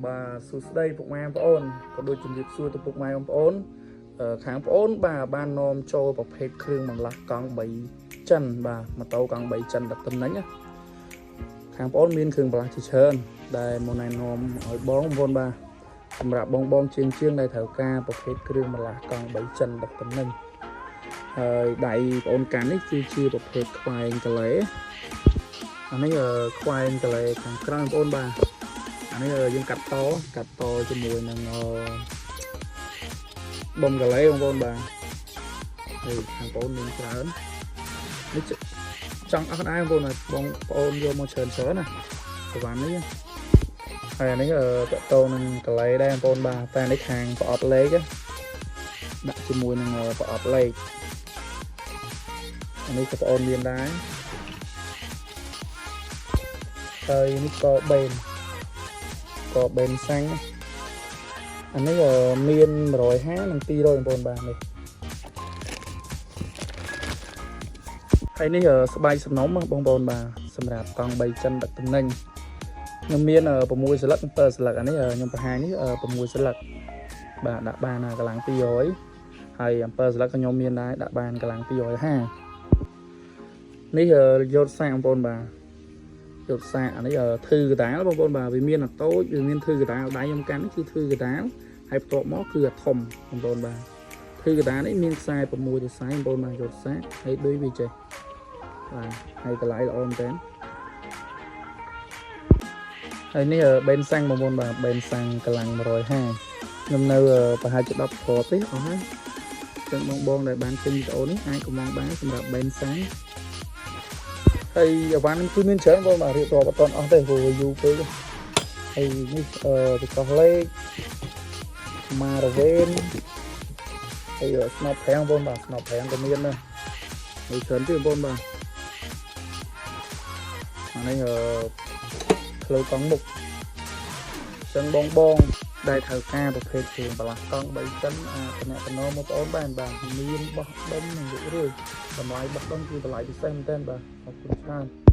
បាទសួស្តីពុកម៉ែបងប្អូនក៏ដូចជំរាបសួរទៅពុកម៉ែបងប្អូនខាងបងប្អូនបាទបាននាំចូលប្រភេទគ្រឿងបន្លាស់កង់3ចិនបាទម៉ូតូកង់3ចិនដឹកទំនិញណាខាងបងប្អូនមានគ្រឿងបន្លាស់ជាច្រើនដែលមកណែនាំឲ្យបងប្អូនបាទសម្រាប់បងបងជាងជាងដែលត្រូវការប្រភេទគ្រឿងបន្លាស់កង់3ចិនដឹកទំនិញហើយដៃបងប្អូនកាន់នេះគឺជាប្រភេទខ្វែងកាឡេអានេះខ្វែងកាឡេខាងក្រៅបងប្អូនបាទ អានេះយើងកាត់តកាត់តជាមួយនឹងអឺបំកាឡេបងប្អូនបាទហើយខាងបងប្អូនមានច្រើននេះចង់អស់ដែរបងប្អូនបងប្អូនយកមកច្រើនច្រើនណាប្រហែលនេះហើយអានេះតកតងនឹងកាឡេដែរបងប្អូនបាទតែនេះខាងប្រអប់លេខដាក់ជាមួយនឹងប្រអប់លេខអានេះក៏បងប្អូនមានដែរហើយនេះក៏បេន ក៏បេនសាំងអានេះមាន150និង200បងប្អូនបាទនេះហើយនេះស្បែកសំណុំបងប្អូនបាទសម្រាប់កង់3ចិនដឹកទំនិញខ្ញុំមាន6ស្លឹក7ស្លឹកអានេះខ្ញុំបង្ហាញនេះ6ស្លឹកបាទដាក់បានកម្លាំង200ហើយ7ស្លឹកក៏ខ្ញុំមានដែរដាក់បានកម្លាំង250នេះយកសាកបងប្អូនបាទ យកសាកអានេះធឺកដាលបងប្អូនបាទវាមានអាតូចវាមានធឺកដាលដៃខ្ញុំកាន់នេះគឺធឺកដាលហើយបន្ទាប់មកគឺអាធំបងប្អូនបាទធឺកដាលនេះមានខ្សែ6ទៅខ្សែបងប្អូនបាទយកសាកហើយដូចវាចេះបាទហើយតម្លៃល្អមែនតើហើយនេះបេនសាំងបងប្អូនបាទបេនសាំងកម្លាំង150ខ្ញុំនៅប្រហែលជា10គ្រាប់ទេអស់ហើយចឹងបងបងដែលបានឃើញវីដេអូនេះអាចកំងបានសម្រាប់បេនសាំង ហើយអវ៉ាន់គឺមានច្រើនបងបាទរៀបរាប់អត់ទាន់អស់ទេព្រោះវាយូរពេកហើយនេះអឺបកោះលេខម៉ារ៉ាវ៉េនហើយស្នប់ប្រាំងបងបាទស្នប់ប្រាំងក៏មានដែរហើយច្រើនទៀតបងបាទអានេះអឺផ្លូវកង់មុខចឹងបងបងដែលត្រូវការប្រភេទគ្រឿងបន្លាស់កង់3ចិនអាចតំណតំណមកបងបានបាទមានបោះដុំនិងលក់រឿយតម្លៃបោះដុំគឺតម្លៃពិសេសមែនទែនបាទអរគុណច្រើន។